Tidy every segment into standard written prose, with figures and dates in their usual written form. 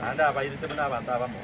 Naende abairete buna abanto abamo,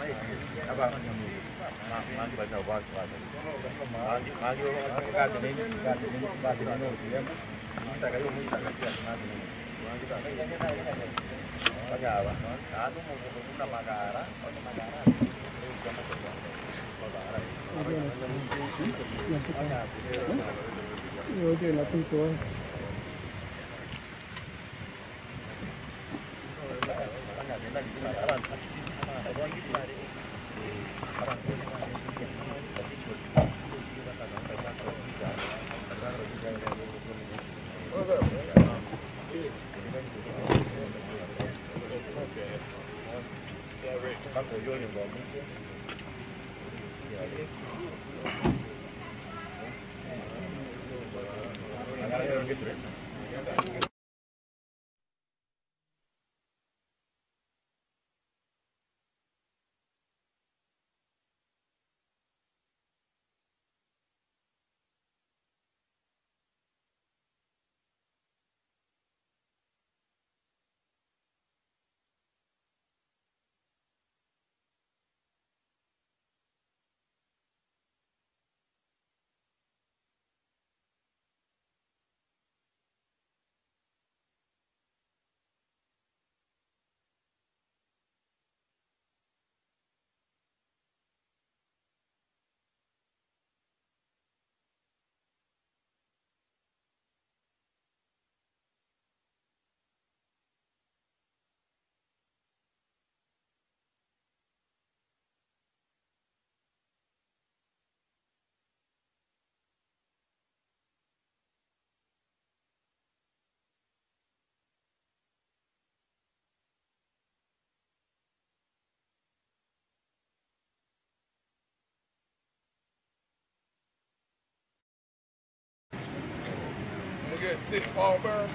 We get 6 pallbearers.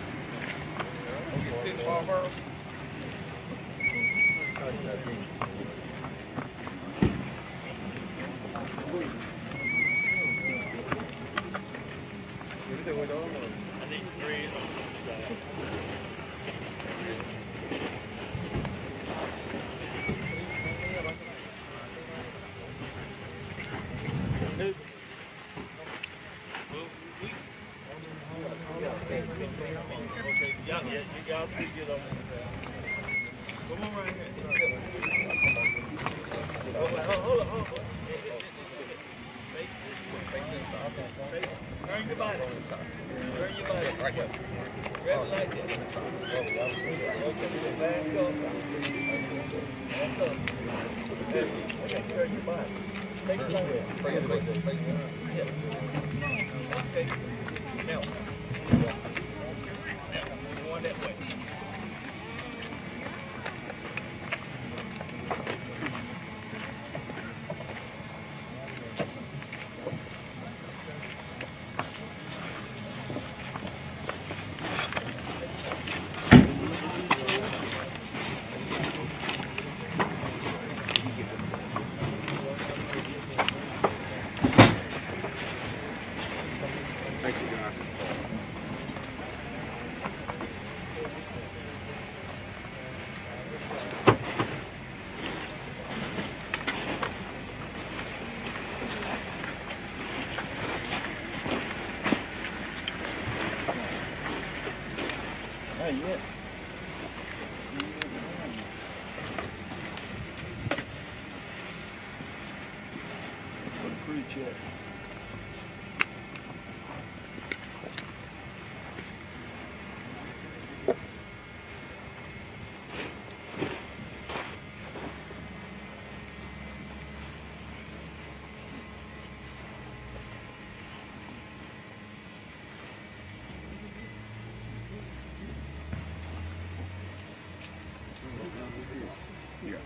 We get 6 pallbearers. I need 3 on this side. Okay, yeah, you got to get on. Come on right here. Hold on, hold on, hold on. Turn your body. Turn your body. Right here. Grab it like this. Okay, back up. Back up. Okay, turn your body. Take it like that. Yeah. Okay. Now. Now, we're going that way. Thank you, guys. Hey, yeah. For the crew check. Yeah.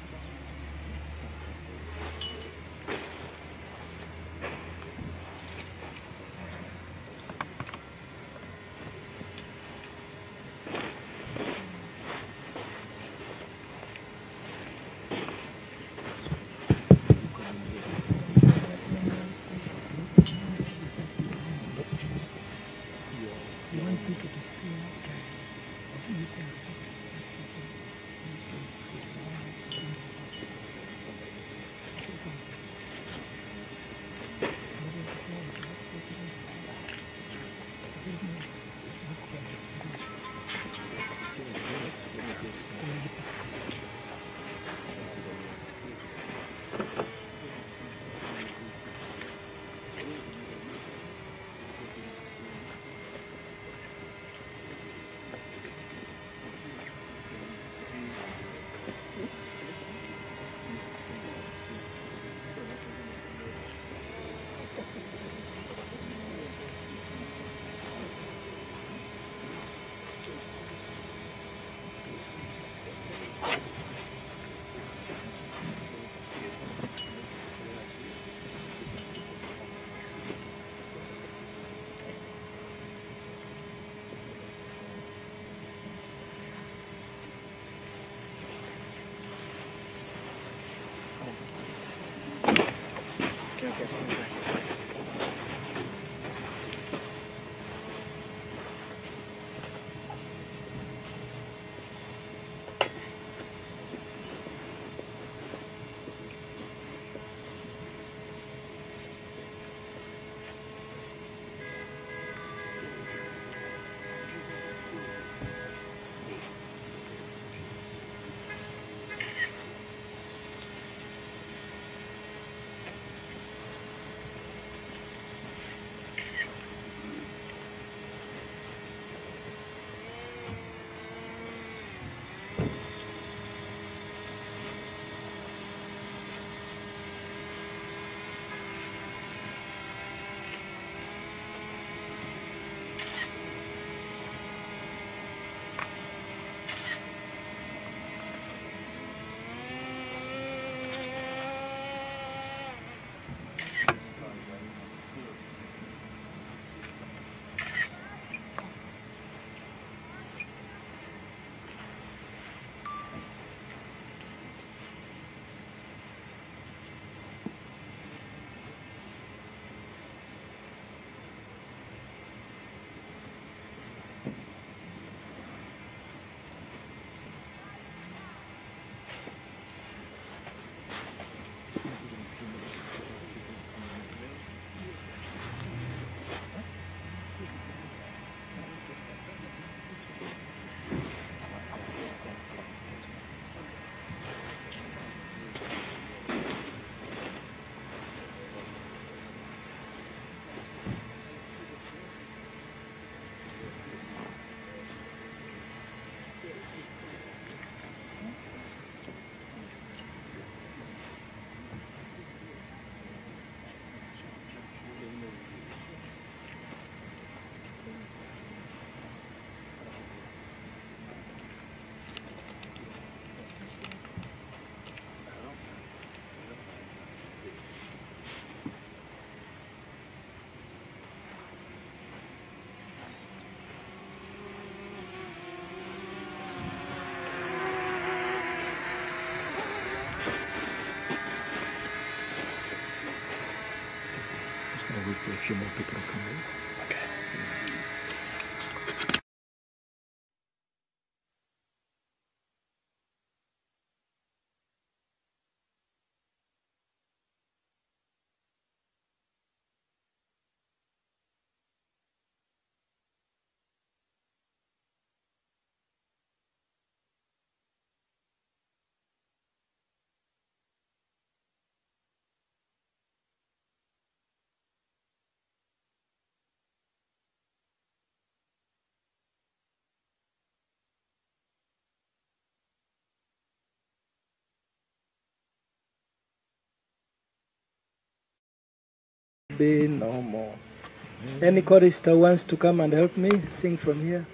wait for a few more people to come in. Okay. Be no more. Any chorister wants to come and help me sing from here?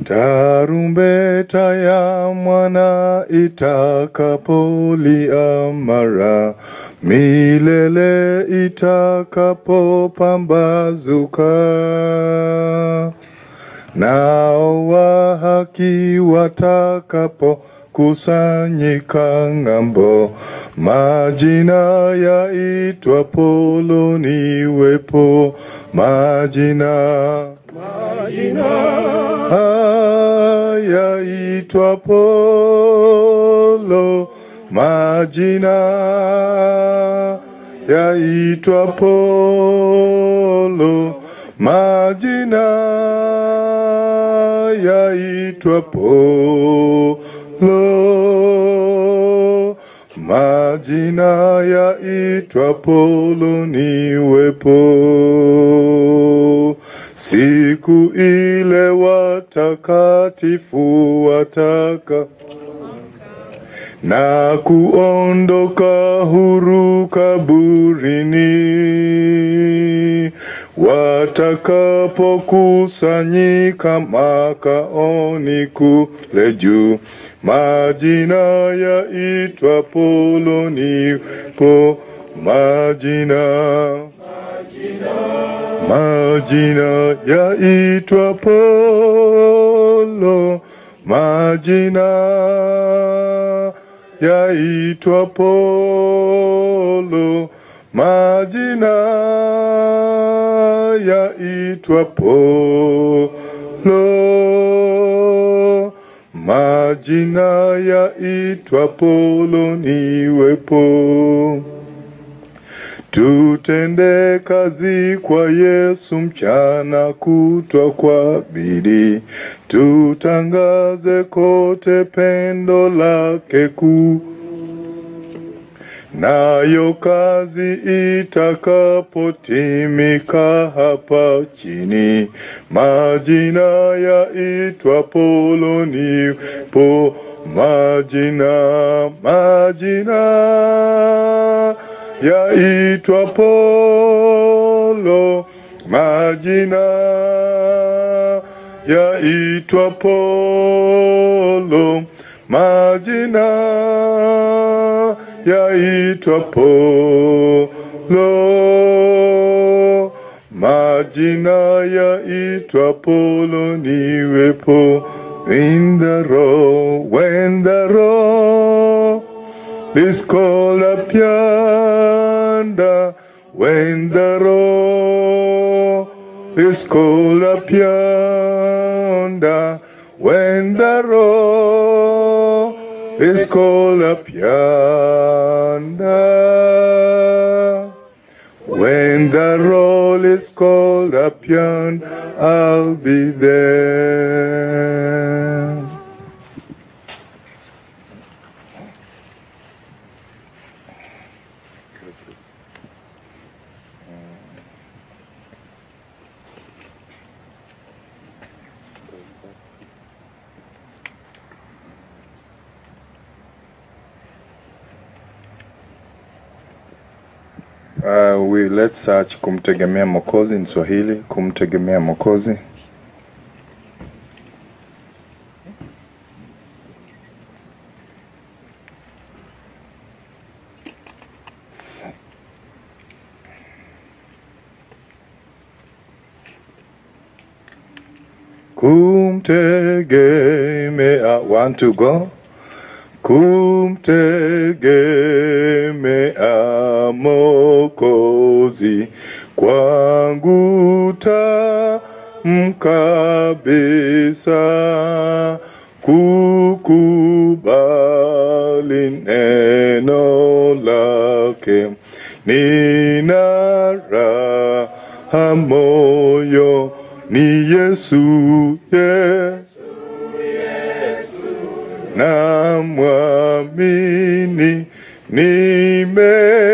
Tarumbeta ya mwana itakapolia mara, milele itakapopambazuka, nao wa haki watakapo kusanyika ng'ambo, majina yaitwapo niwepo, majina yaitwapo lo, majina yaitwapo lo, majina yaitwapo lo, majina yaitwapo lo niwepo. Siku ile watakatifu wataka na kuondoka huru kaburini, watakapokusanyika makaoni kule juu, majina yaitwapo nipo, majina majina yaitwapo lo, majina yaitwapo lo, majina yaitwapo lo, majina yaitwapo lo niwepo. Tutende kazi kwa Yesu mchana kutwa kwa bidii, tutangaze kote pendo lake kuu. Nayo kazi itakapotimika hapa chini, majina yaitwapo lo nipo, majina, majina yaitwapo lo, majina yaitwapo lo, majina yaitwapo lo, majina yaitwapo lo niwepo. In the row, when the row is called up yonder, when the roll is called up yonder, when the roll is called up yonder, when the roll is called up yonder, I'll be there. We let's search kumtegemea Mwokozi in Swahili, kumtegemea Mwokozi. Kumtegemea, want to go? Kumtegemea Mwokozi kwangu tamu kabisa, kukubali neno lake, nina raha moyo ni Yesu, Yesu namwamini, nimemwona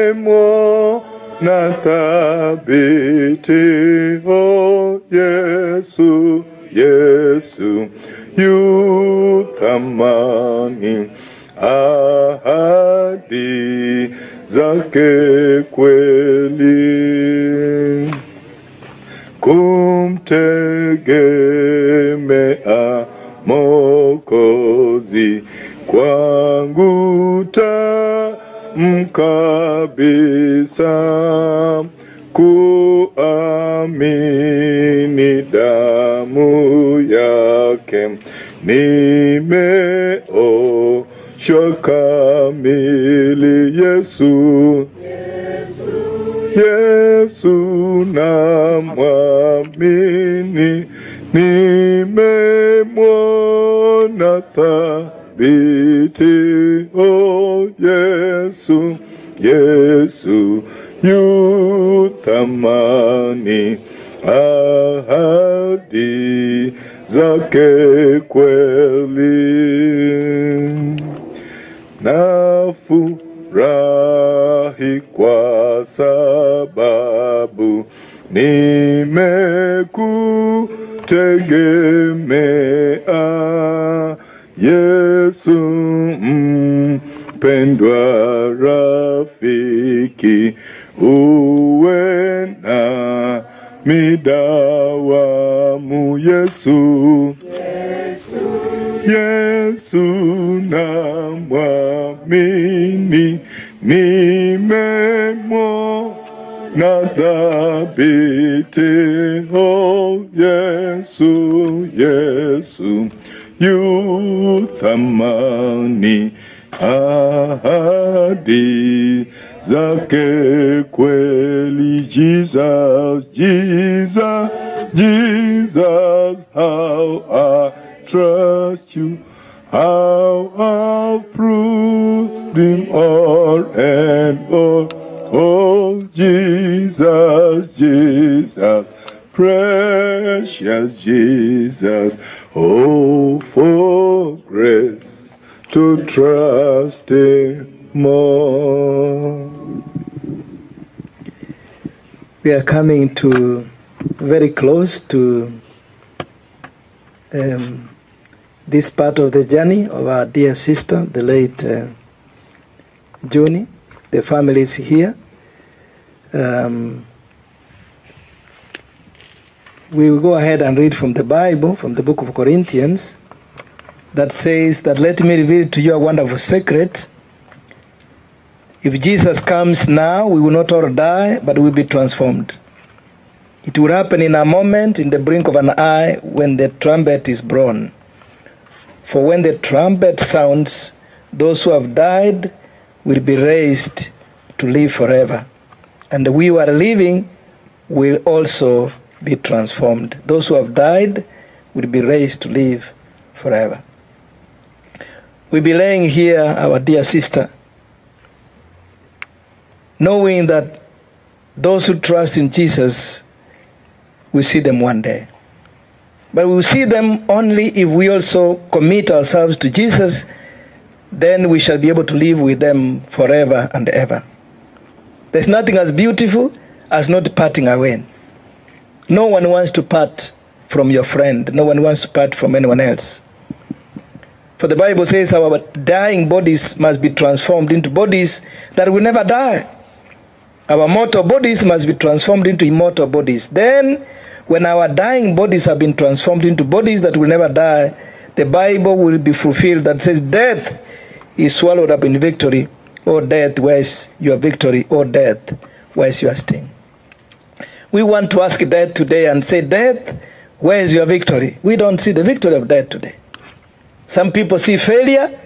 thabiti. O Yesu, Yesu yu thamani, ahadi zake kweli kumtegemea Mwokozi kwangu tamu kabisa, kuamini damu yake nimeoshwa kamili. Yesu, Yesu namwamini, nimemwona thabiti. O Yesu, Yesu yu thamani, ahadi zake kweli. Nafurahi kwa sababu nimekutegemea Yesu, mpendwa rafiki, uwe nami dawamu. Yesu, Yesu namwamini, nimemwona thabiti. O Yesu, Yesu yu thamani, ahadi zake kweli. Jesus, Jesus, Jesus, how I trust you, how I've proved him all and all. Oh, Jesus, Jesus, precious Jesus, oh, for grace to trust him more. We are coming to very close to this part of the journey of our dear sister, the late Junie. The family is here. We will go ahead and read from the Bible, from the book of Corinthians, that says that let me reveal to you a wonderful secret. If Jesus comes now, we will not all die, but we will be transformed. It will happen in a moment, in the blink of an eye, when the trumpet is blown. For when the trumpet sounds, those who have died will be raised to live forever. And we who are living will also be transformed. Those who have died will be raised to live forever. We be laying here our dear sister, knowing that those who trust in Jesus will see them one day. But we will see them only if we also commit ourselves to Jesus. Then we shall be able to live with them forever and ever. There's nothing as beautiful as not parting away. No one wants to part from your friend. No one wants to part from anyone else. For the Bible says our dying bodies must be transformed into bodies that will never die. Our mortal bodies must be transformed into immortal bodies. Then, when our dying bodies have been transformed into bodies that will never die, the Bible will be fulfilled that says, Death is swallowed up in victory. O death, where is your victory? O death, where is your sting? We want to ask death today and say, Death, where is your victory? We don't see the victory of death today. Some people see failure,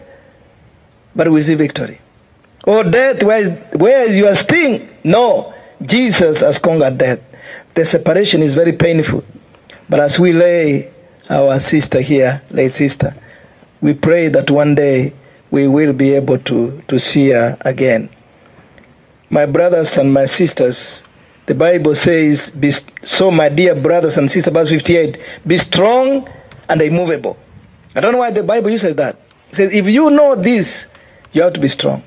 but we see victory. Oh, death, where is your sting? No, Jesus has conquered death. The separation is very painful. But as we lay our sister here, late sister, we pray that one day we will be able to see her again. My brothers and my sisters, the Bible says, be, so my dear brothers and sisters, verse 58, be strong and immovable. I don't know why the Bible uses that. It says, if you know this, you have to be strong.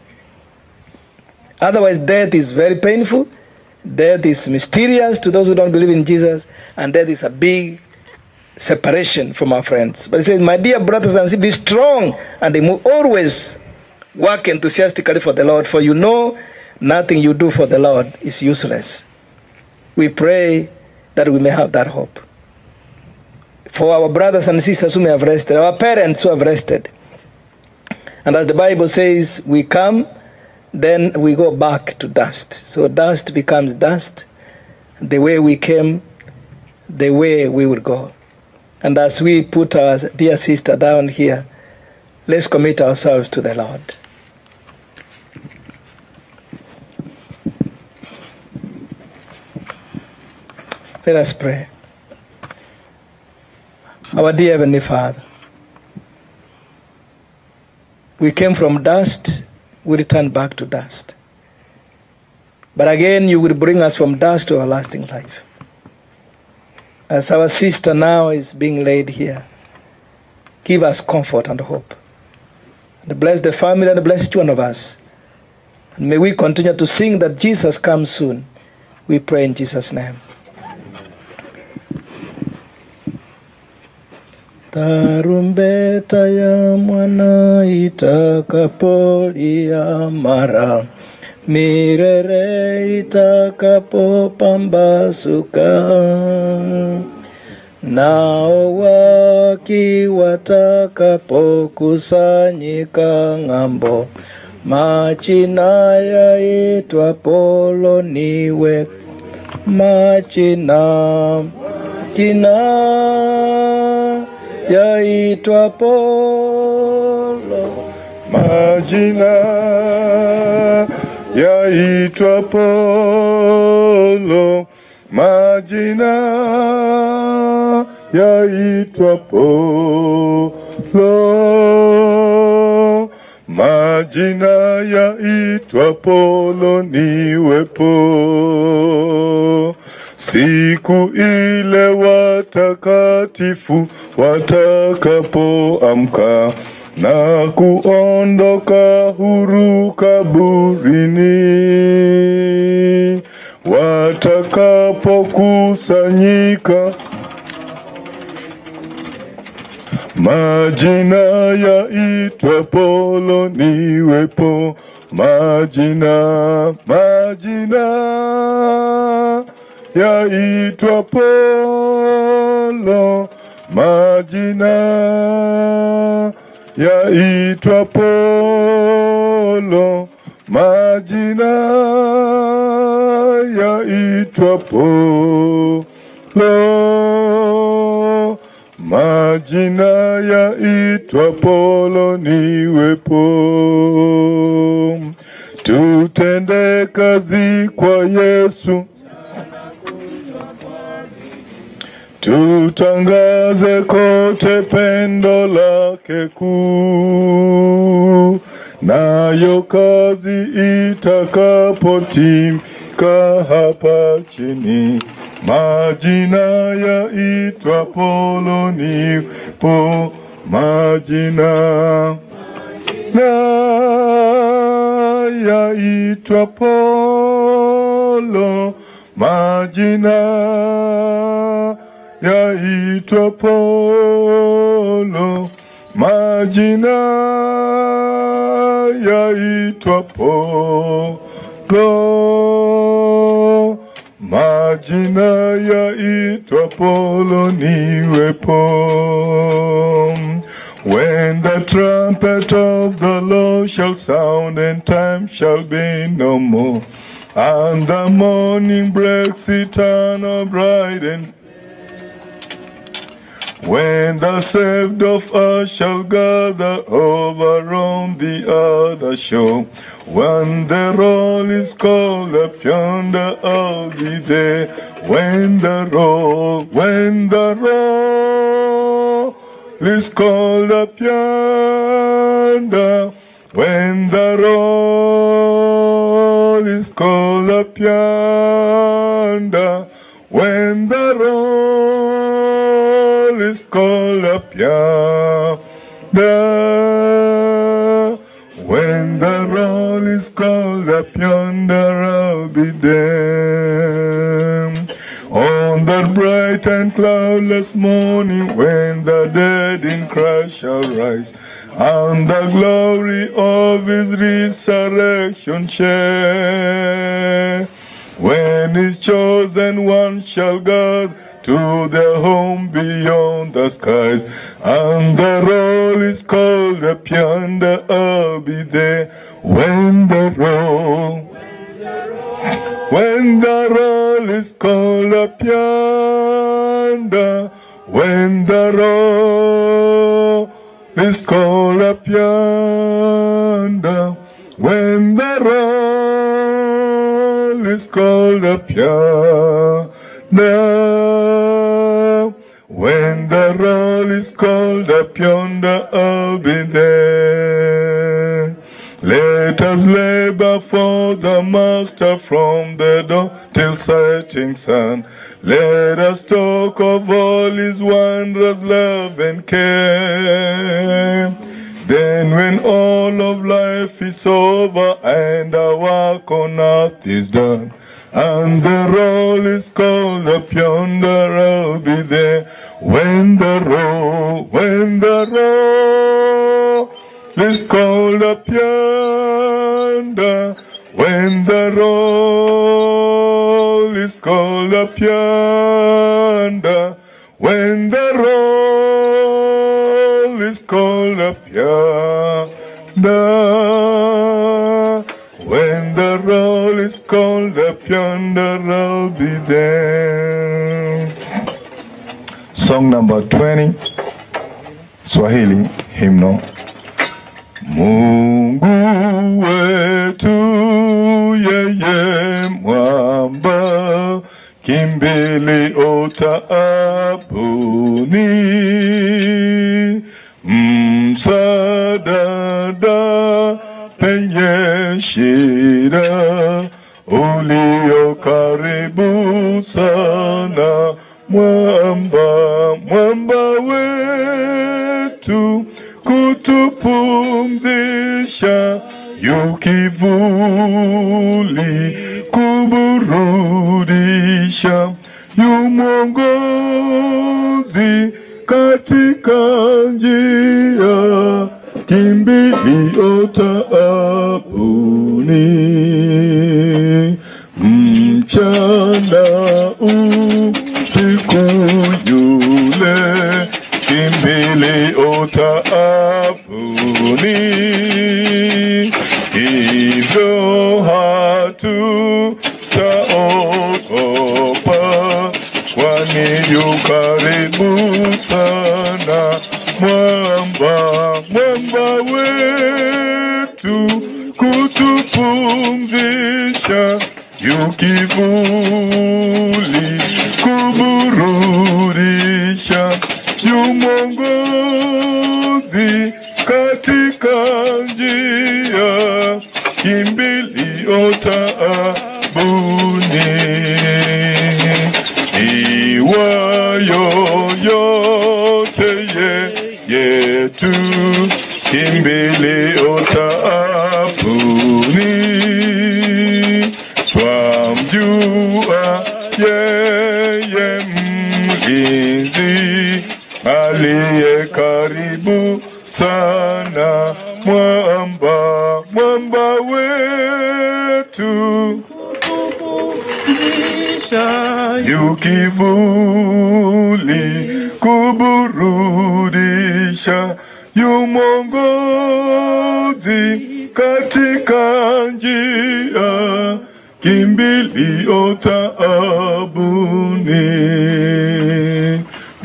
Otherwise, death is very painful. Death is mysterious to those who don't believe in Jesus. And death is a big separation from our friends. But it says, my dear brothers and sisters, be strong and always work enthusiastically for the Lord, for you know nothing you do for the Lord is useless. We pray that we may have that hope. For our brothers and sisters who may have rested, our parents who have rested. And as the Bible says, we come, then we go back to dust. So dust becomes dust. The way we came, the way we will go. And as we put our dear sister down here, let's commit ourselves to the Lord. Let us pray. Our dear Heavenly Father, we came from dust, we return back to dust. But again, you will bring us from dust to everlasting life. As our sister now is being laid here, give us comfort and hope. And bless the family and bless each one of us. And may we continue to sing that Jesus comes soon. We pray in Jesus' name. Tarumbeta ya mwana itakapolia mara, mirere itakapopambasuka, nao waki watakapokusanyika ng'ambo, machina yaitwapo loniwe, machina china yaitwa polo, Majina yaitwa polo, majina yaitwa polo, majina yaitwa polo niwepo. Siku ile watakatifu watakapoamka na kuondoka huru kaburini, watakapokusanyika, majina yaitwa polo niwepo, majina, majina yaitwa polo, majina yaitwa polo, majina yaitwa polo, majina yaitwa polo niwepo. Tutende kazi kwa Yesu, tutangaze kote pendo lake kuu, nayo kazi itakapotimika hapa chini, majina yaitwa polo nipo, majina na yaitwa polo, majina yaitwa polo, majina yaitwa polo, roll, majina yaitwapo niwepo. When the trumpet of the Lord shall sound and time shall be no more, and the morning breaks eternal bright and when the saved of us shall gather over on the other shore, when the roll is called up yonder, I'll be there. When the roll, when the roll is called up yonder, when the roll is called up yonder, when the roll is called up yonder, when the roll is called up yonder, I'll be there. On that bright and cloudless morning, when the dead in Christ shall rise, and the glory of his resurrection share. When his chosen one shall gather to their home beyond the skies, and the roll is called up yonder, I'll be there. When the roll, when the roll is called up yonder, when the roll is called up yonder, when the roll is called up yonder, when the roll is called up yonder, I'll be there. Let us labor for the Master from the dawn till setting sun. Let us talk of all his wondrous love and care. Then when all of life is over and our work on earth is done, and the roll is called up yonder, I'll be there. When the roll, when the roll is called up yonder, when the roll is called up yonder, when the roll is called up yonder, when the roll is called up yonder, I'll be there. Song number 20, Swahili hymnal. Mungu wetu yeye mwamba, kimbilio taabuni, msaada penye shida, ulio karibu sana, mwamba, mwamba wetu kutupumzisha, yu kivuli kuburudisha, yu mwongozi katika njia, kimbilio taabuni, mchana usiku yule kimbilio taabuni, hivyo hatutaogopa, kwani yu karibu sana, mwamba, mwamba wetu kutupumzisha, yu kivuli kuburudisha, yu mwongozi katika njia, kimbilio taabuni, iwayo yote yetu, kimbilio taabuni, twamjua yeye mlinzi aliye karibu sana, mwamba, mwamba wetu. wetu yu kivuli kuburudisha, yu mwongozi katika njia, kimbilio taabuni.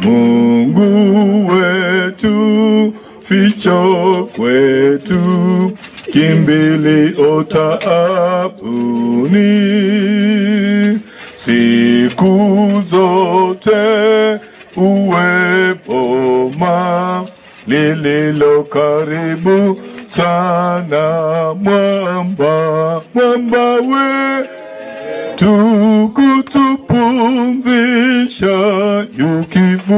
Mungu wetu, ficho kwetu, kimbilio taabuni. Siku zote uwe boma lililo karibu sana, mwamba mwamba wetu kutupumzisha, yu kivuli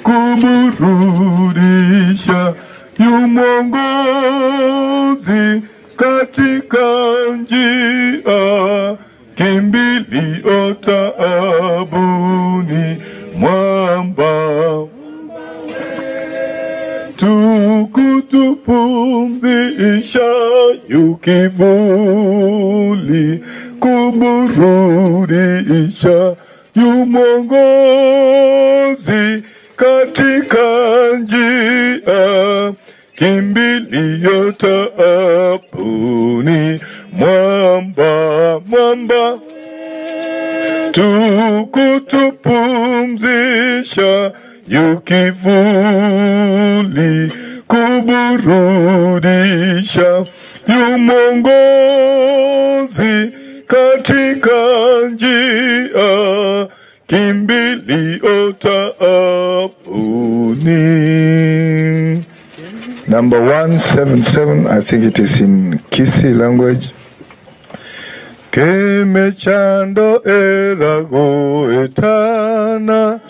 kuburudisha, yu mwongozi katika njia, kimbilio taabuni, mwamba tukutupumzisha, yu kivuli kuburudisha, yu mwongozi katika njia, kimbilio taabuni, mwamba mwamba tukutupumzisha, yu kivuli kuburudisha, yu mwongozi katika njia, kimbilio taabuni. Number 177, I think it is in Kisii language. Kemechando erago etana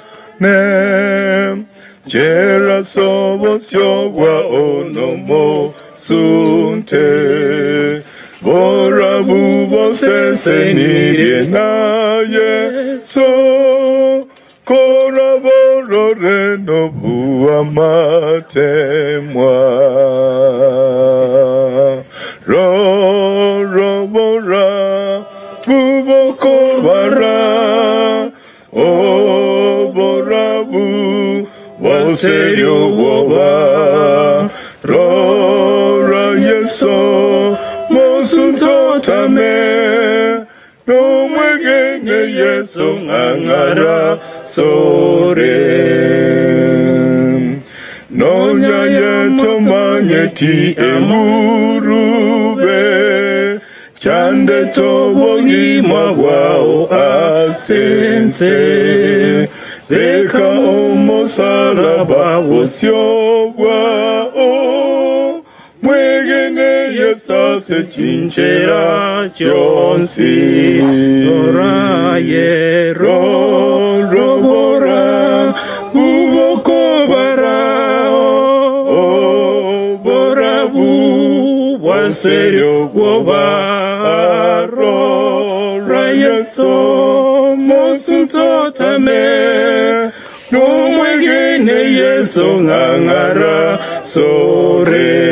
ne Chera sobo siogwa onomo sunte Bora bubo sese nirie na yeso Kora boro reno bua matemwa Ro ro bora bubo kobara O bora bu boserio boba Ro ra yeso mosunto tame No mwegene yeso ngangara sore Nonya yeto manyeti emurube Chande tobogi mwagwao asense Reka omosalaba wosiogwao Mwegene yesase chinchera chonsi Oraye Ro robora buboko barao Borabu waserio gwobaro Rayeso mosunto tame Nomwegene Yesu ngangara sore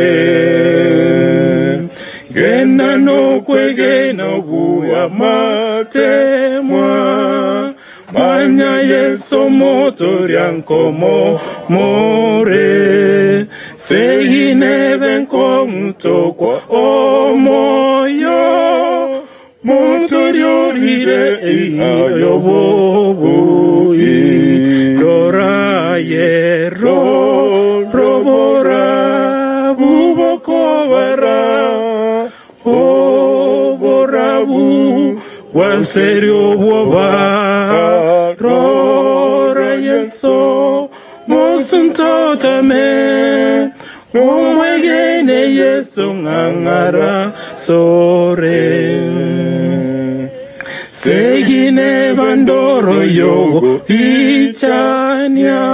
Gena no kwegena buya matemwa Manya Yesu moto ryankomo more Segine benko mutokwa omoyo Muntu ryorire iyo bobui Roraye ro robora buboko bara Oborabu waserio bwoba Rora Yesu musuntotame Umwegene Yesu ngangara sore Segine bandoro yogo ichania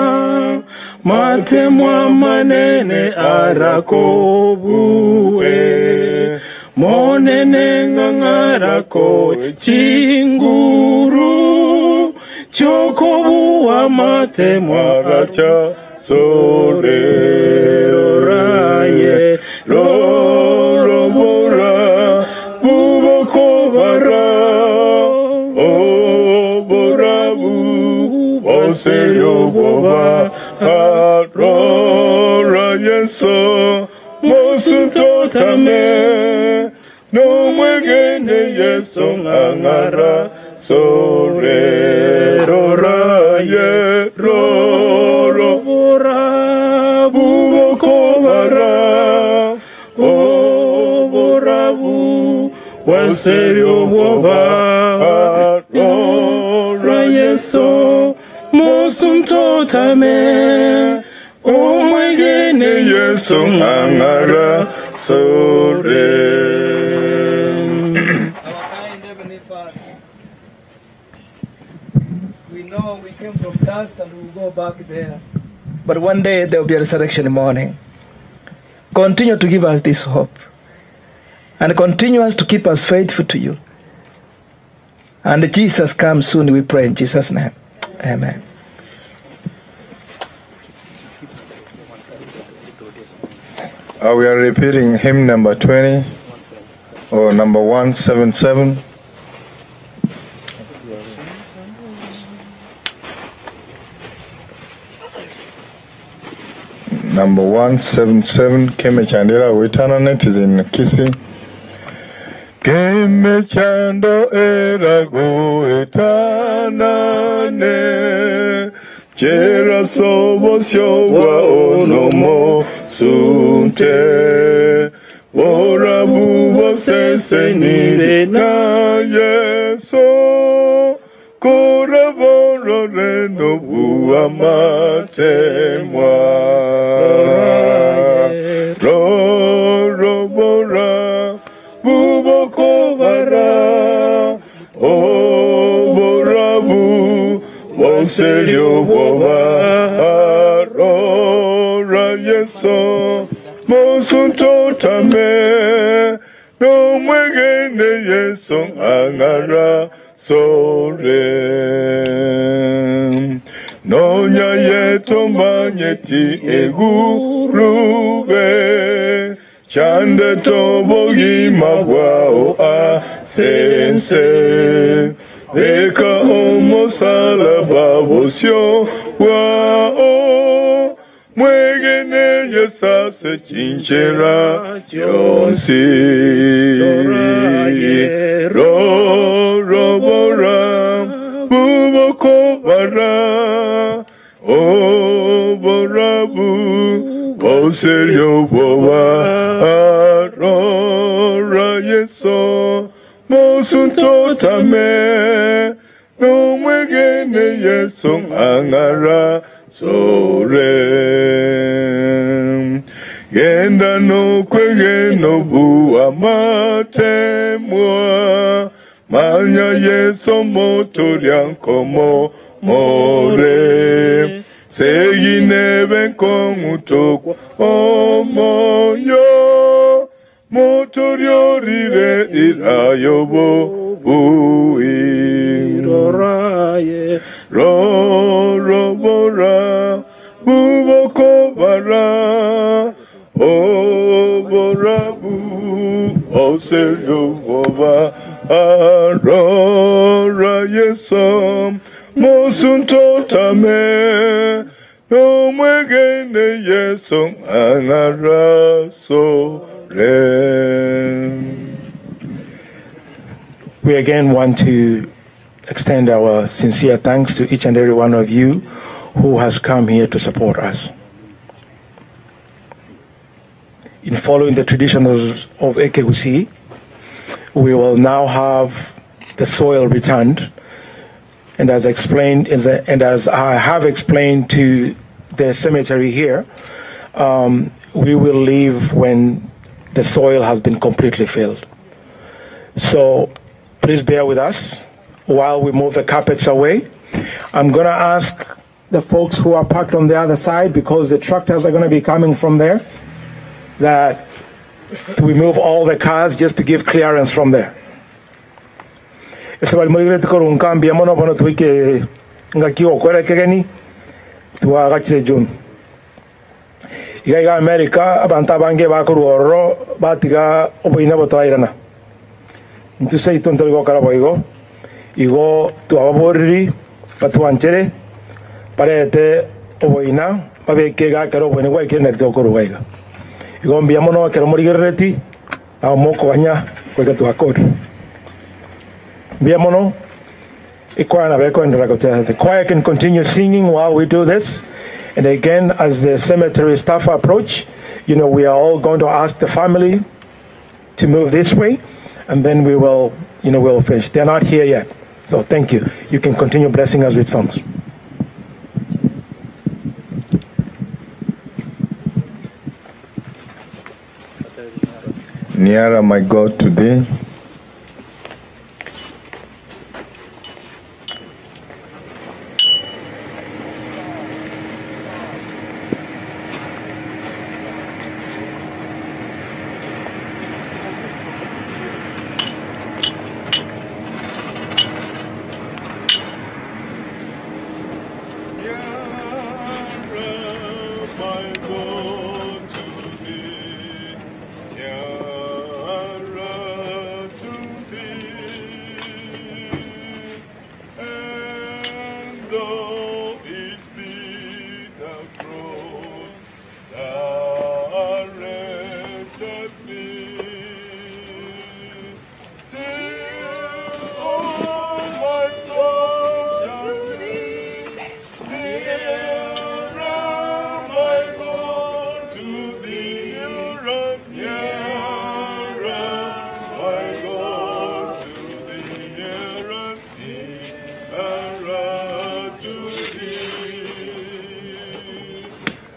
Matemwa manene arakobue Monene ngangarako chinguru Chokobuwa matemwa Racha sore oraye rorobora Oserio bwoba Arora Yeso Mosuntotame Nomwegene Yeso ng'ang'ara Sore Roraye Roro Bubokobara Oborabu Bwaserio bwoba Arora Yeso Mosuntotame Omwegene Yeso ng'ang'ara Sore. Our kind Heavenly Father, we know we came from dust and we will go back there. But one day there will be a resurrection morning. Continue to give us this hope and continue us to keep us faithful to you. And Jesus comes soon, we pray in Jesus' name. Amen. We are repeating hymn number 20 or number 177. Number 177, Keme Chandira Witananet is in Kisii. Keme Chando erago etanane Chera sobo showa onomo sunte Ora bubo sese nire na yeso Kora boro reno bua matemwa Ro ro bora bubo kovara O borabu Oserio boba Arora yeso Mosunto tame No mwegene yeso angara sore Nonya yeto manyeti egurube Chande tobogi mabwao asense Eka omosalaba bosio wao Mwegene yesase chinchera chionsi Ro robora buboko bara Oborabu Oserio boba Arora yeso Mosunto tame No mwegene yeso angara sore Genda no kwegeno bua matemwa Manya yeso motoria nkomo more Segi nebe nkong'utokwa omoyo Motoriorire irayobo bui Rorobora buboko bara Oborabu oseruboba Arora yeso Mosunto tame No mwegene yeso angaraso re. We again want to extend our sincere thanks to each and every one of you who has come here to support us. In following the traditions of Ekegusii, we will now have the soil returned. And as explained, and as I have explained to the cemetery here, we will leave when the soil has been completely filled. So please bear with us while we move the carpets away. I'm going to ask the folks who are parked on the other side, because the tractors are going to be coming from there, that we move all the cars just to give clearance from there. Twagachire June. Iga iga America abantu abange bakorwa ororo batiga oboina botwairana. Intwe seito ntori gokora boigo, igo twababoriri batwanchere Barete oboina, babeke iga ekero oboina bwaikire nari tokorua iga. Igo mbuya mono ekero morigerereti, nabo mokoganya goika twakore. Mbuya mono, ekwaya nabo ekoenderera gotera. The choir can continue singing while we do this. And again, as the cemetery staff approach, you know, we are all going to ask the family to move this way, and then we will, you know, we'll finish. They're not here yet. So thank you. You can continue blessing us with songs. Nearer, my God, to thee.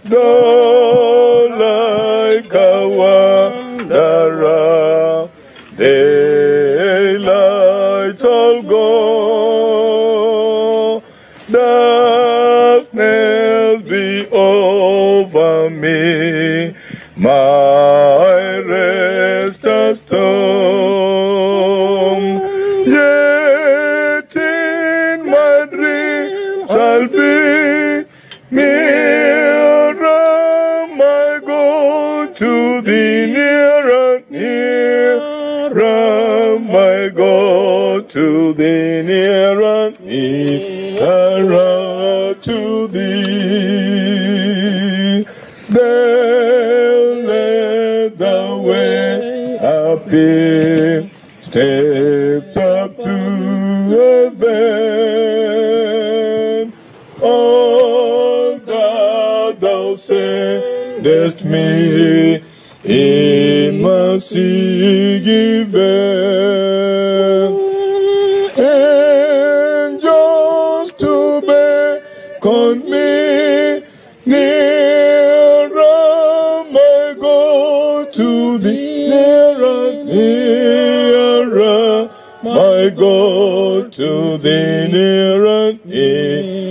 Though like a wanderer, daylight all go, darkness be over me, my rest a storm. Yet in my dreams I'll be nearer, my God, to thee, nearer, nearer, my God, to thee, nearer, nearer to thee. Then let the way appear, steps up to heaven. All that thou sendest me, in mercy given. Angels to beckon me, nearer, my God, to thee, nearer, nearer, my God, to thee, nearer, nearer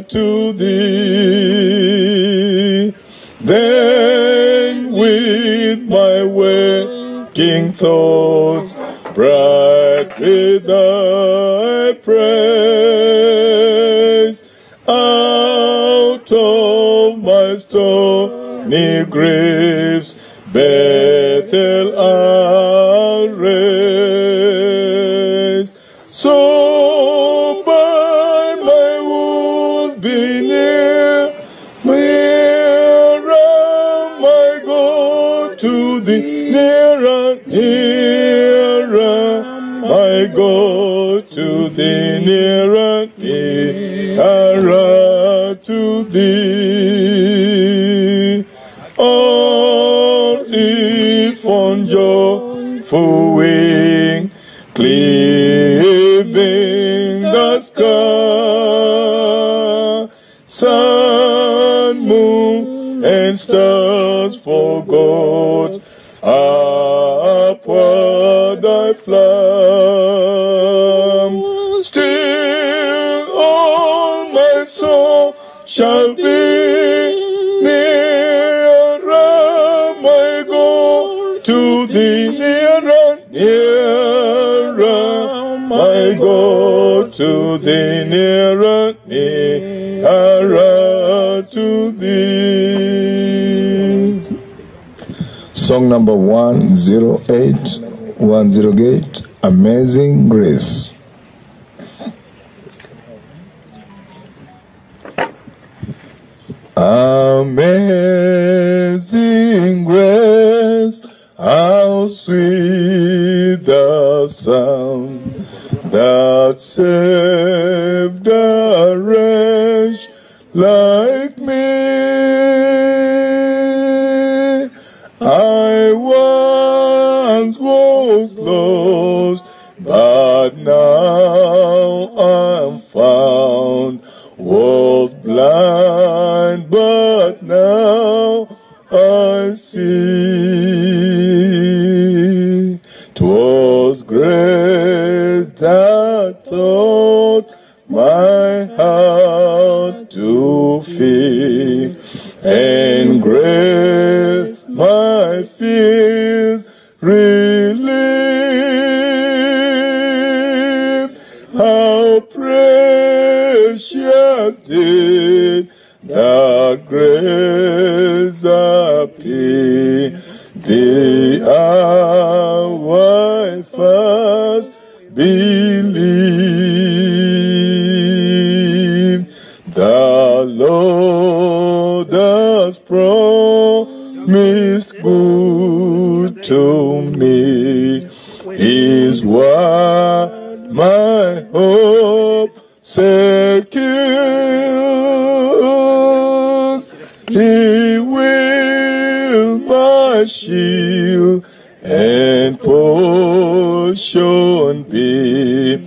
to thee. Then with my waking thoughts, bright with thy praise, out of my stony griefs, Bethel I'll raise. So by my woes be near, nearer, my God, to thee, nearer, nearer, my God, to thee, nearer, nearer to thee. Or if on joyful wing, cleaving the sky, sun, moon, and stars forgot, upward I fly. Still all my soul shall be nearer, my God, to thee, nearer, nearer, my God, to thee, nearer, nearer to thee. Song number 108, 108, Amazing Grace. Amazing grace, how sweet the sound that saved a wretch like me. I once was lost, but now I'm found. Was blind, but now I see. 'Twas grace that taught my heart to fear, and grace my fears relieved. How precious did that grace appear the hour I first believed. The Lord has promised good to me. His word my hope secures. He will my shield and portion be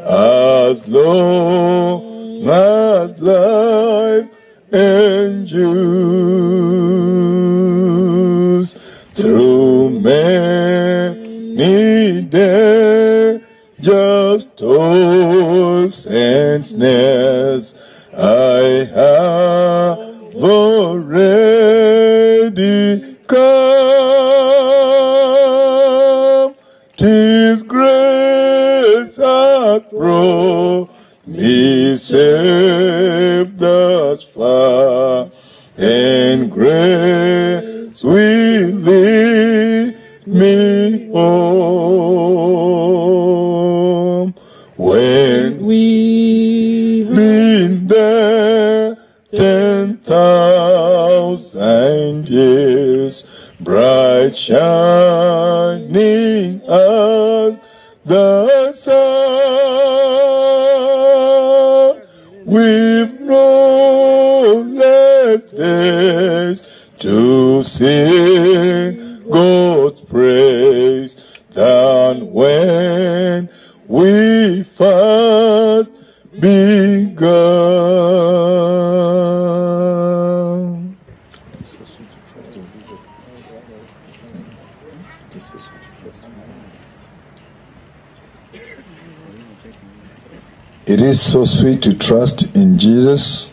as long as life endures. Through many dangers, toils, and snares, I have already come. 'Tis grace hath brought me safe thus far, and grace will lead me home. When We been there 10,000 years, bright shining as the sun, we've no less days to sing God's praise than when we first begun. It is so sweet to trust in Jesus.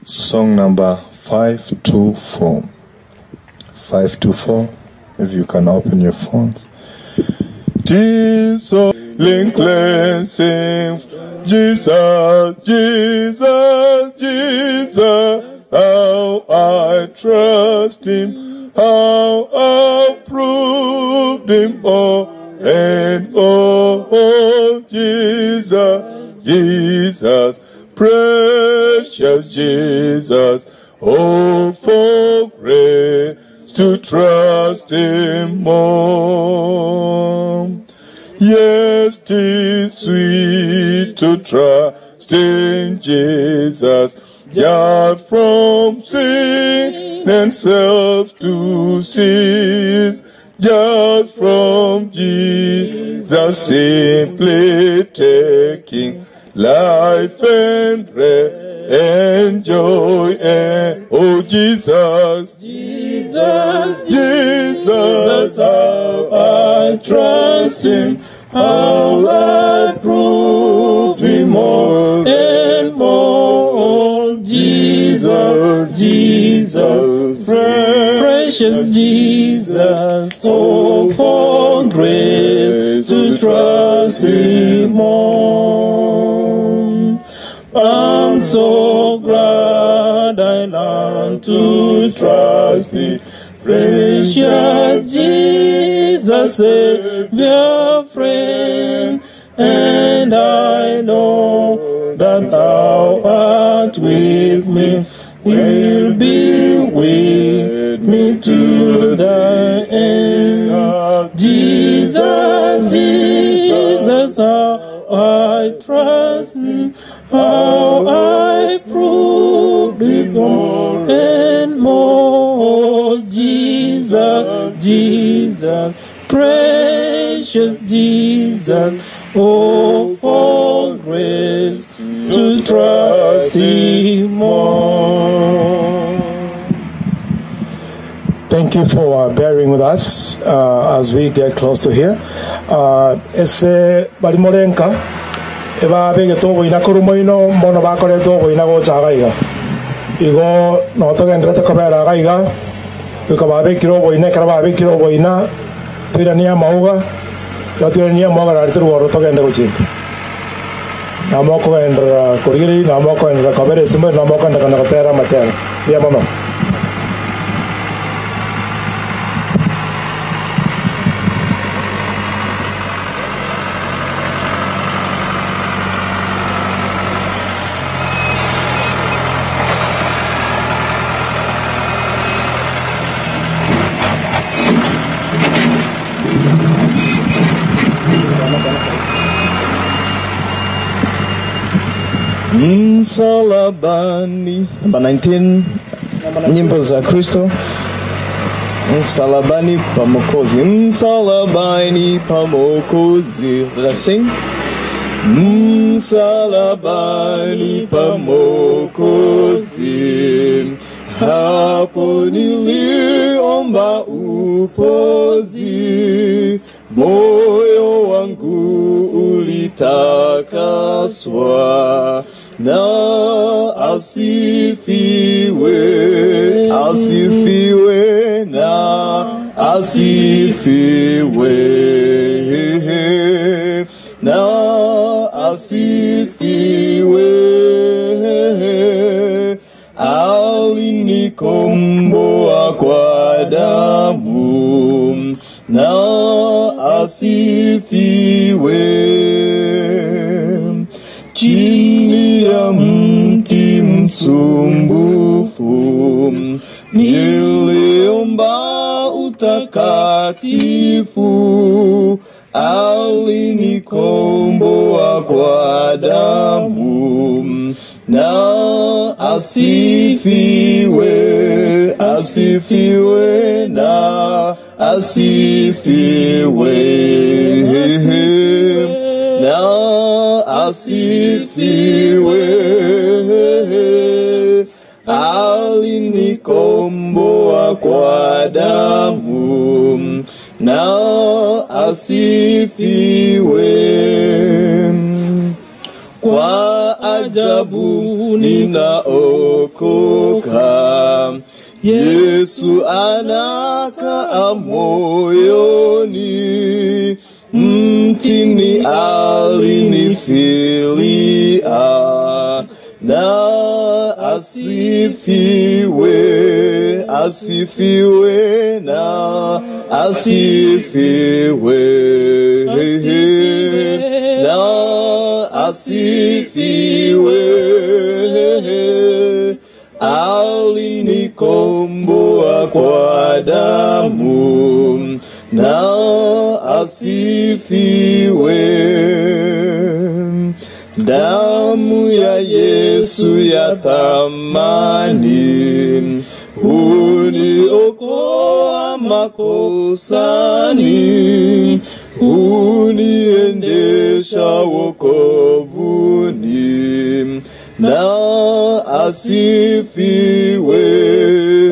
Song number 524. 524, if you can open your phones. Jesus, link cleansing. Jesus, Jesus, Jesus, how I trust him, how I've proved him all and all. Jesus, Jesus, precious Jesus, oh, for grace to trust him more. Yes, 'tis sweet to trust in Jesus, just from sin and self to cease, just from Jesus simply taking life and bread and joy and oh Jesus, Jesus, Jesus, how I trust him, how I prove him more and more. Jesus, Jesus, precious Jesus, oh, for grace to trust him more. I'm so glad I learned to trust thee. Precious Jesus, Savior, friend, and I know that thou art with me, will be with me to the end. Jesus, Jesus, how I trust, how I prove thee more and more. Jesus, Jesus, precious Jesus, oh, for grace to trust thee more. Thank you for bearing with us as we get close to here. Ase bari morenka ebabegete oboina korwa moino mbono bakorete oboina gocha iga iga. Igo notogenderete kobera iga iga goika babekire oboina ekero babekire oboina toiranie amauga ekero toiranie amauga nari torwa ororo togende gochinka. Namokogenderera korigereria, namokogenderera kobera esimba, namokogenderera na gotera amatera. Mbuya mono. Msalabani. Namba 19, nyimbo za Kristo. Msalabani pa Mwokozi, msalabani pa Mwokozi. Let us sing. Msalabani pa Mwokozi, hapo niliomba upozi, moyo wangu ulitakaswa na asifiwe, asifiwe na asifiwe, na asifiwe, alinikomboa kwa damu na asifiwe. Chini ya mti msumbufu niliomba utakatifu, alinikomboa kwa damu na asifiwe, asifiwe na asifiwe, na asifiwe, alinikomboa kwa damu na asifiwe. Kwa ajabu ninaokoka, Yesu anakaa moyoni, mtini alinifilia, na asifiwe, asifiwe na asifiwe, na asifiwe, alinikomboa kwa damu na asifiwe. Damu ya Yesu ya thamani huniokoa makosani, huniendesha wokovuni, na asifiwe,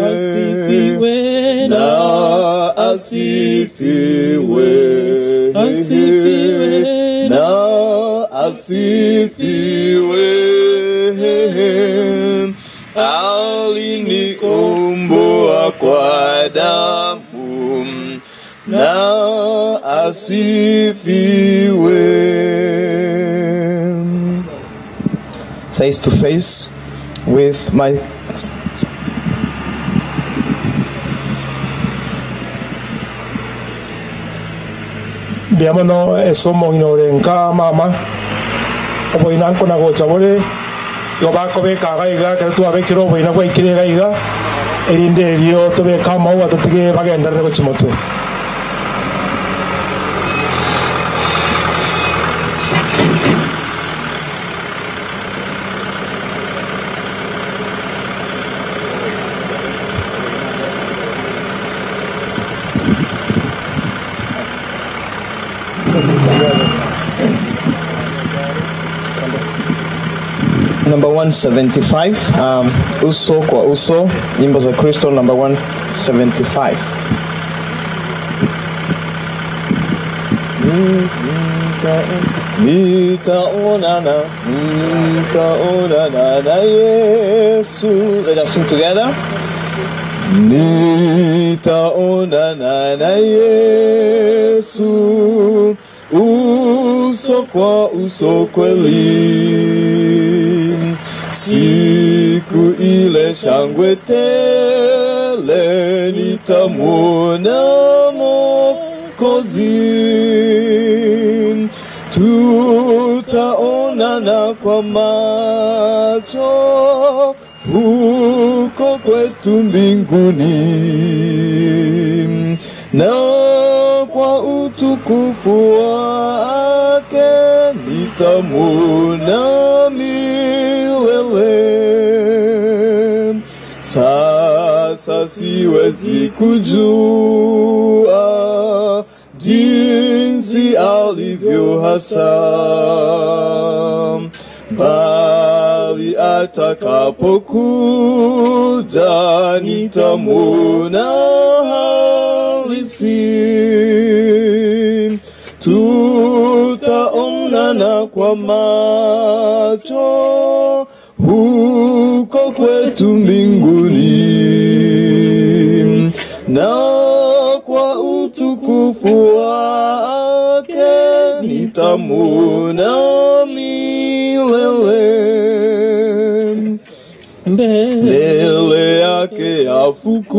Asifiwe na asifiwe, Asifiwe. na asifiwe, alinikomboa kwa damu na asifiwe. Face to face with my Mbuya mono ase omong'ina ore nka mama, oboina nkona gocha bore, igo bakobeka iga iga ekero twabekire oboina bwaikire iga iga, erinde erio tobeke amaua totige bagenderere gochia motwe. Number 175, uso kwa uso, nyimbo za Kristo number 175. Nitaonana, nitaonana na Yesu. Let us sing together. Nitaonana na Yesu uso kwa uso kweli, siku ile shangwe tele nitamwona Mwokozi, tutaonana kwa macho huko kwetu mbinguni, na kwa utukufu wake nitamwona milele. Sasa siwezi kujua jinsi alivyo hasa, bali atakapokuja nitamwona halisi. Tutaonana kwa macho huko kwetu mbinguni, na kwa utukufu wake nitamwona milele. Mbele yake afukuzwa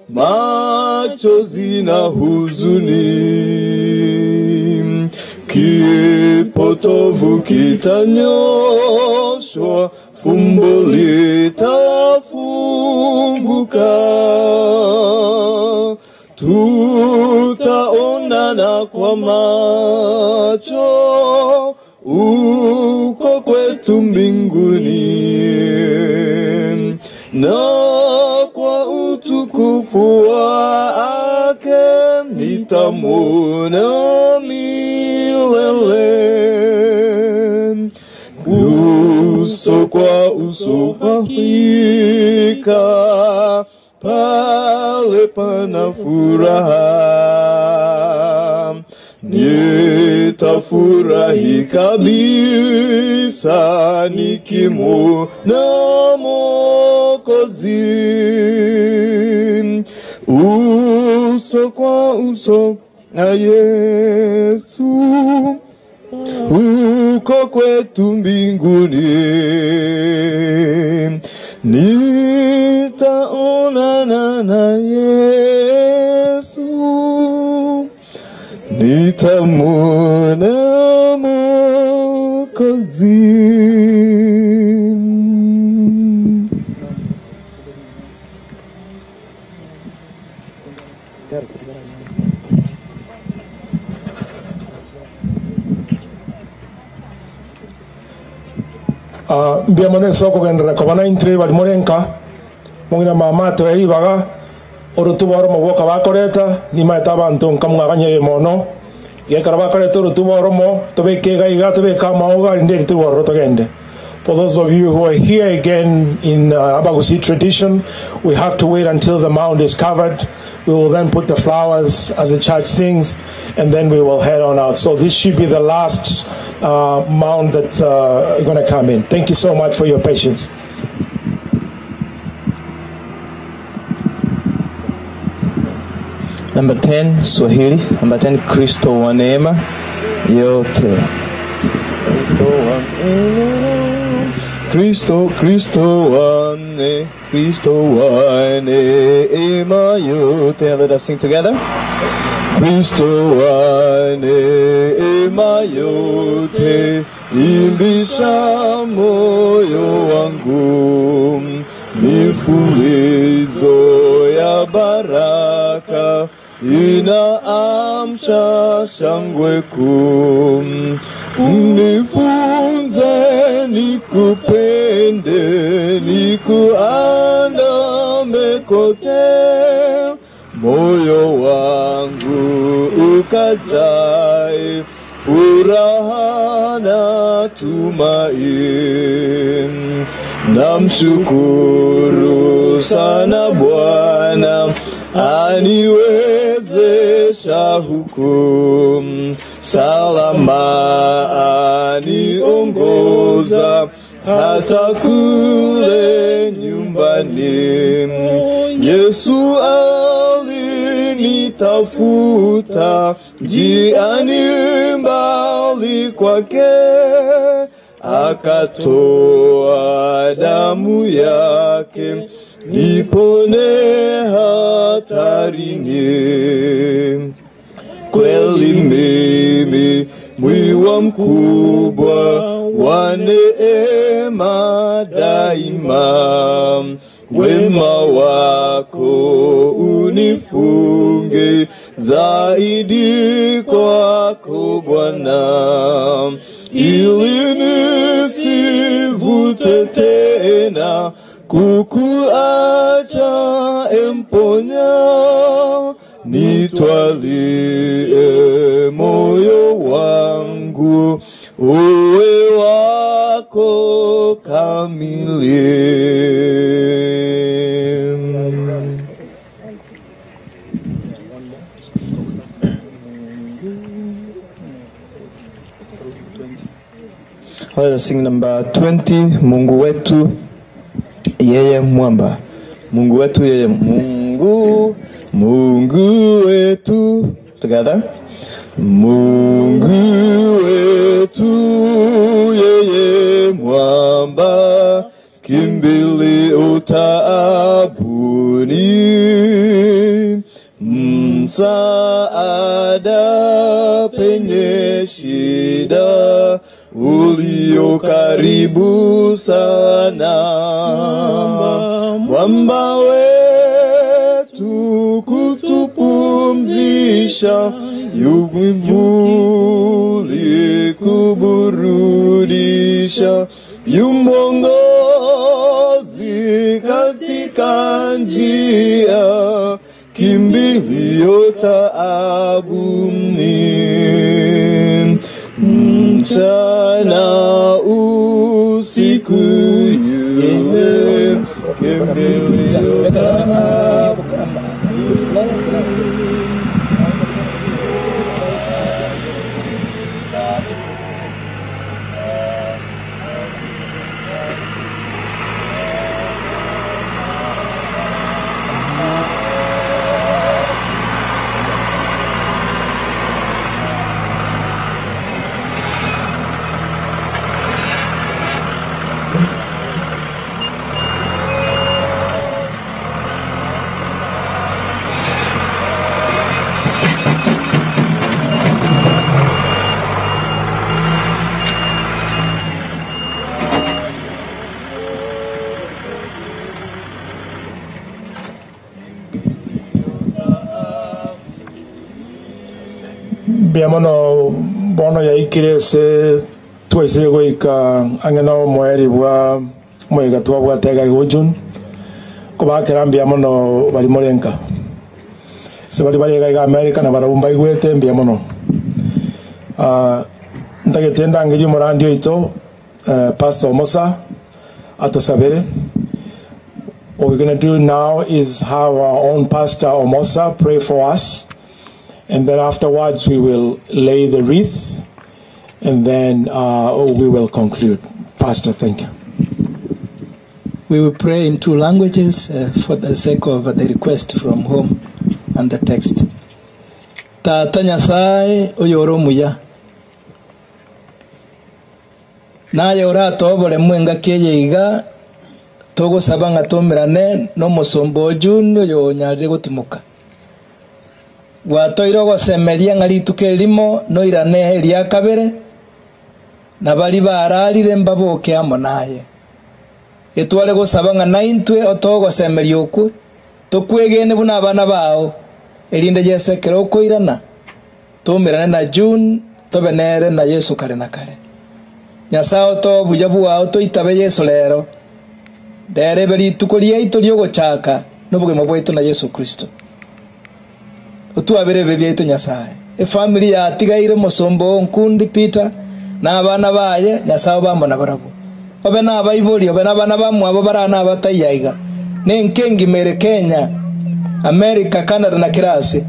machozi na huzuni, kipotovu kitanyoshwa, fumbo litafumbuka. Tutaonana kwa macho uko kwetu mbinguni, na kwa utukufu wake nitamwona milele. Uso kwa uso hakika, pale pana furaha, nitafurahi kabisa nikimwona Mwokozi. Uso kwa uso na Yesu huko kwetu mbinguni, nitaonana na Yesu, nitamwona Mwokozi. Mbuya mono ase okogenderera koba naintwe bari more nka, mong'ina mama atoe ribaga, orotuba oromo bwoka bakoreta, nimaete abanto nka mwaganyire mono, iga ekero bakoreta orotuba oromo, tobeke iga iga, tobeke amaoga, rinde eri torwe ororo togende. For those of you who are here again in Abagusii tradition, we have to wait until the mound is covered. We will then put the flowers as the church sings, and then we will head on out. So this should be the last mound that's going to come in. Thank you so much for your patience. Number 10, Swahili. Number 10, Kristo wa neema yote. Kristo wa neema. Kristo, Kristo wa ne, Kristo wa neema yote. Let us sing together. Kristo wa neema yote, imbisha moyo wangu, mifulizo ya baraka inaamsha shangwe kuu. Unifunze nikupende, nikuandame kote, moyo wangu ukajae furaha na tumaini. Namshukuru sana Bwana aniwezesha huku salama, aniongoza hata kule nyumbani. Yesu alinitafuta njiani mbali kwake, akatoa damu yake nipone hatarini. Kweli mimi mwiwa mkubwa wa neema daima, wema wako unifunge zaidi kwako Bwana, ili nisivutwe tena kukuacha emponya, nitwalie moyo wangu uwe wako kamili. Let us sing number 20, Mungu wetu yeye mwamba. Mungu wetu yeye Mungu, Mungu wetu together. Mungu wetu yeye mwamba, kimbilio taabuni, msaada penye shida, ulio karibu sana, mwamba wetu kutupumzisha, yuvuli kuburudisha, yumwongozi katika njia, kimbilio taabuni, mchana usiku yule kimbilio taabuni. Mbiamono bono yaikire ase twaisire goika ang'e na omoeri bwa moiga twabwate iga igo June kobakera mbuya mono bari morenka ase bari bare iga iga America na barabwo mbaigwete mbuya mono. Ah, ntagete ndangerie omorandi oito eh, Pastor Omosa atosabere. What we're going to do now is have our own Pastor Omosa pray for us. And then afterwards, we will lay the wreath, and then we will conclude. Pastor, thank you. We will pray in two languages for the sake of the request from home and the text. Tata Nyasaye oyore omuya naye oratobore mwengaki eye iga togosaba ng'a tomerane na omosomba o June oyo onyarire gotimoka. Gwatoire ogosemeria ng'a rituko erimo noirane eria kabere, na baria bararire mbaboke amo naye. Etware gosaba ng'a naintwe otoe ogosemeria okwo, tokwegene buna abana bao, erinde Yeso ekero okoirana, toumerane na June, tobe nere na Yeso kare na kare. Nyasae otoe obuya bwao toitabe Yeso rero, rero ebe rituko riaito riogochaka nobogima bwaito na Yeso Kristo. Otwabere ebibe biaito Nyasae. Efamiri yatigaire omosomba oo Nkundi Peter na abana baye, Nyasae obe amo nabarabwo. Obe nabaibori, obe nabana bamwabo bare aa nabataiyo aiga, na enka engima ere Kenya, America, Canada na kera ase.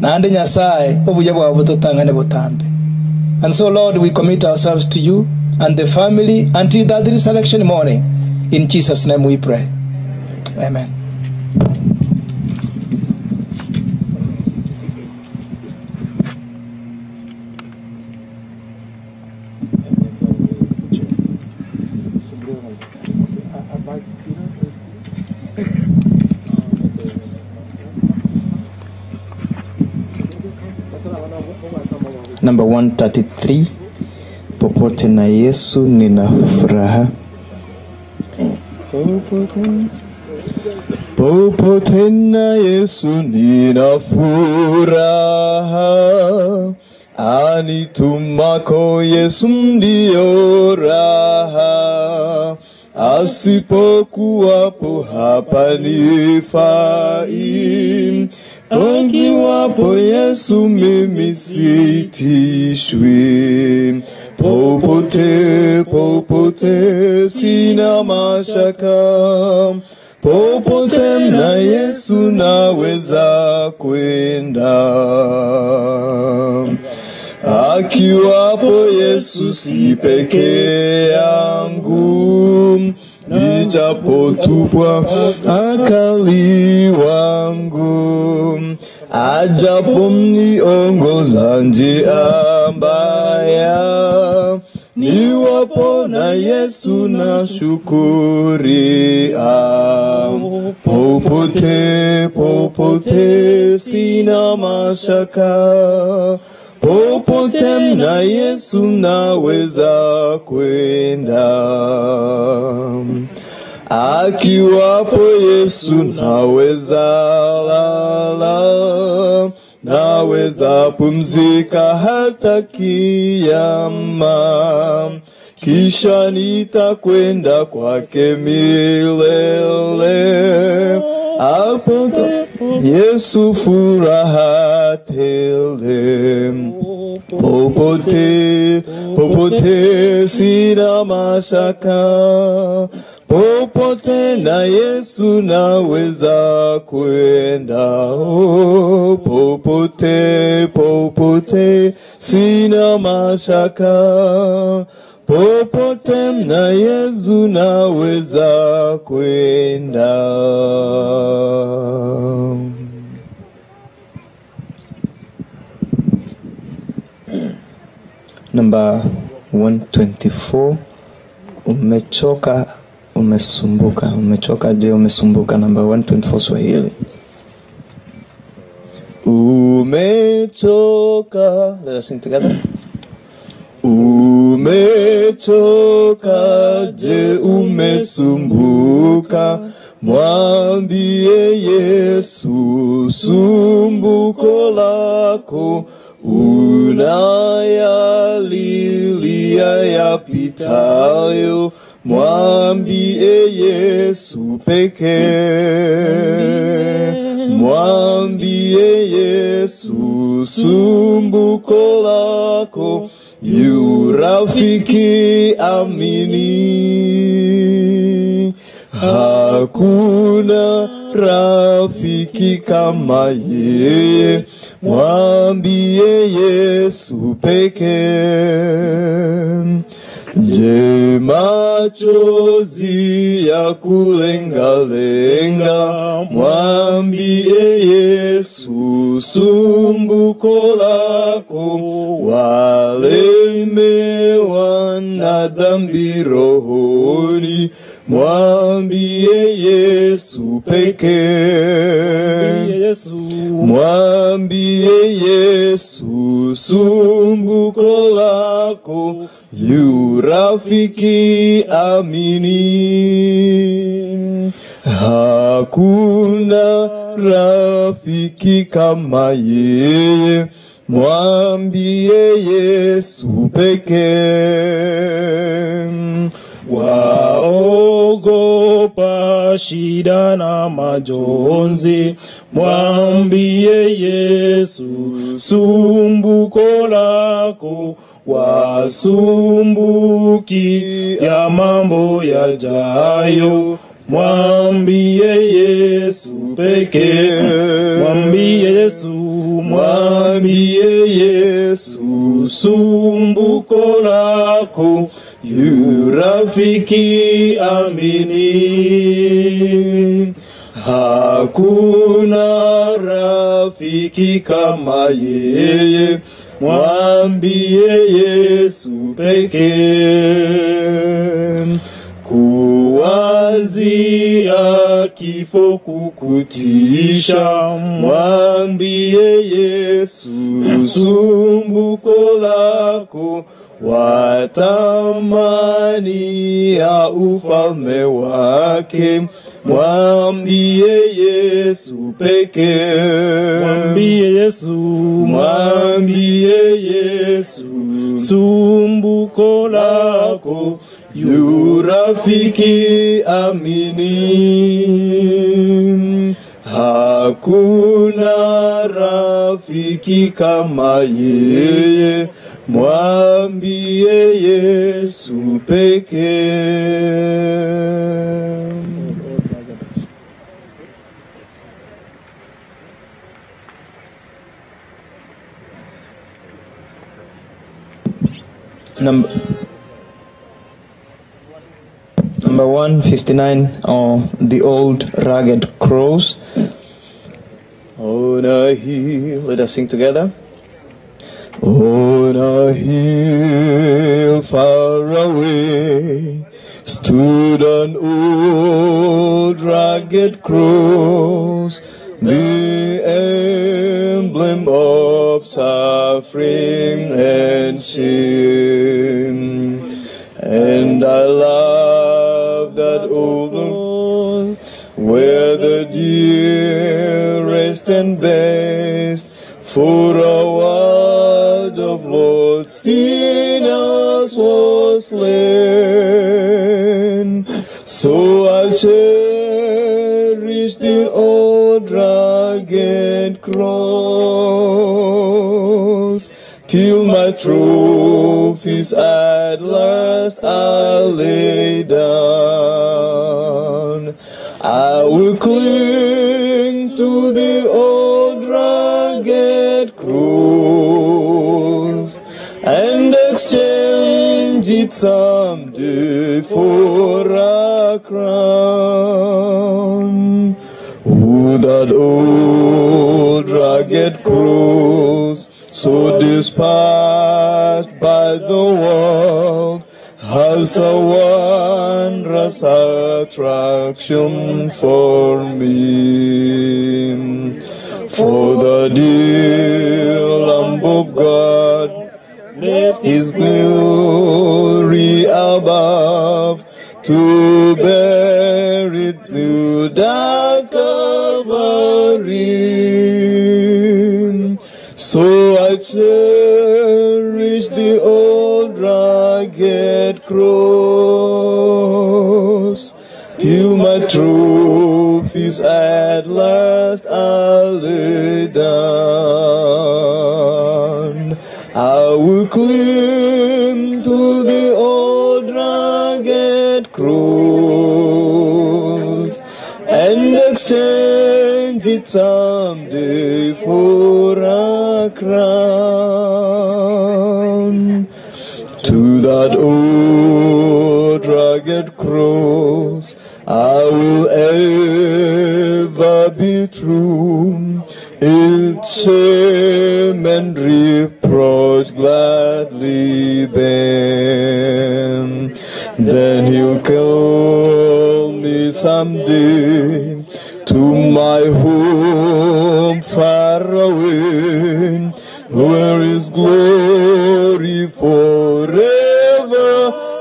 Naende Nyasae, obuya bwao bototang'ane botambe. And so Lord we commit ourselves to you and the family until that resurrection morning. In Jesus name we pray. Amen. Number 133, popote na Yesu nina furaha. Popote na Yesu nina furaha, anitumako Yesu ndiyo raha, asipokuwapo hapa nifai, akiwapo Yesu mimi sitishwi. Popote, popote sina mashaka, popote na Yesu naweza kwenda. Akiwapo Yesu si peke yangu, nijapotupwa akali wangu, ajapo mniongoza njia mbaya, niwapo na Yesu na shukuria. Popote, popote sina mashaka, popote na Yesu naweza kwenda. Akiwapo Yesu naweza lala, naweza pumzika hata kiyama, kisha nitakwenda kwake milele. Hapo Yesu furaha tele. Popote, popote sina mashaka, popote na Yesu naweza kwenda. Oh, popote, popote sina mashaka, popote na Yesu naweza kwenda. Number 124, umechoka umesumbuka. Umechoka je, umesumbuka? Number 124 Swahili. Umechoka. Let us sing together. Umechoka, je, umesumbuka? Mwambie Yesu sumbuko lako, unayalilia yapitayo, mwambie Yesu pekee. Mwambie Yesu sumbuko lako, yu rafiki amini. Hakuna rafiki kama yeye, mwambie Yesu pekee. Je, machozi ya kulengalenga, mwambie Yesu sumbuko lako, walemewa na dhambi rohoni, Mwambie Yesu pekee, mwambie Yesu sumbuko lako, yu rafiki amini. Hakuna rafiki kama yeye, mwambie Yesu pekee. Waogopa shida na majonzi, mwambie Yesu sumbuko lako, wasumbuki ya mambo yajayo, mwambie Yesu pekee, mwambie Yesu, mwambie Yesu sumbuko lako, yu rafiki amini. Hakuna rafiki kama yeye, mwambie Yesu pekee. Kuwazia kifo kukutisha, mwambie Yesu sumbuko lako, watamani ya ufalme wake, mwambie Yesu pekee, mwambie Yesu, mwambie Yesu sumbuko lako, yu rafiki amini. Hakuna rafiki kama yeye, mwambie Yesu pekee. Number, number 159, or The Old Rugged Cross. On a hill, let us sing together. On a hill far away stood an old rugged cross, the emblem of suffering and sin. And I love that old cross where the dearest and best for a world of Lord sinners was slain. So I'll cherish the old rugged cross till my trophies at last I lay down. I will cling to the old rugged cross and exchange it someday for a crown. Oh, that old rugged cross, so despised by the world, has a wondrous attraction for me. For the dear Lamb of God left his glory above to bear it to dark Calvary. So I cherish the old rugged cross till my trophies at last I lay down. I will cling to the old rugged cross and exchange it someday for a crown. To that old rugged cross I will ever be true. Its shame and reproach gladly bear. Then he'll call glory someday to my home far away, where is glory forever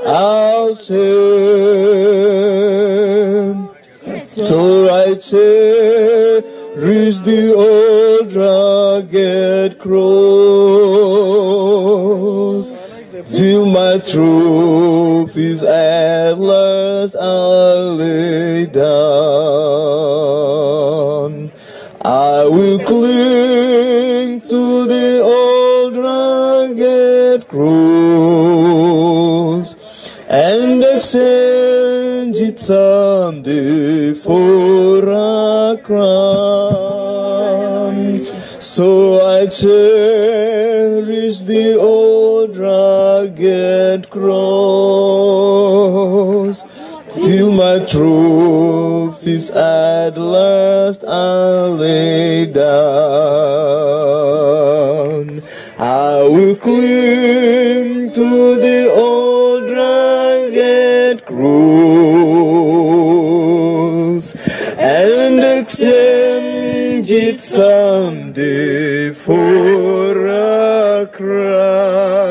I'll share. So I cherish the old rugged cross till my trophies at last I lay down. I will cling to the old rugged cross and exchange it someday for a crown. So I cherish the old rugged cross till my trophies at last I lay down. I will cling to the old rugged cross and exchange it someday for a crown.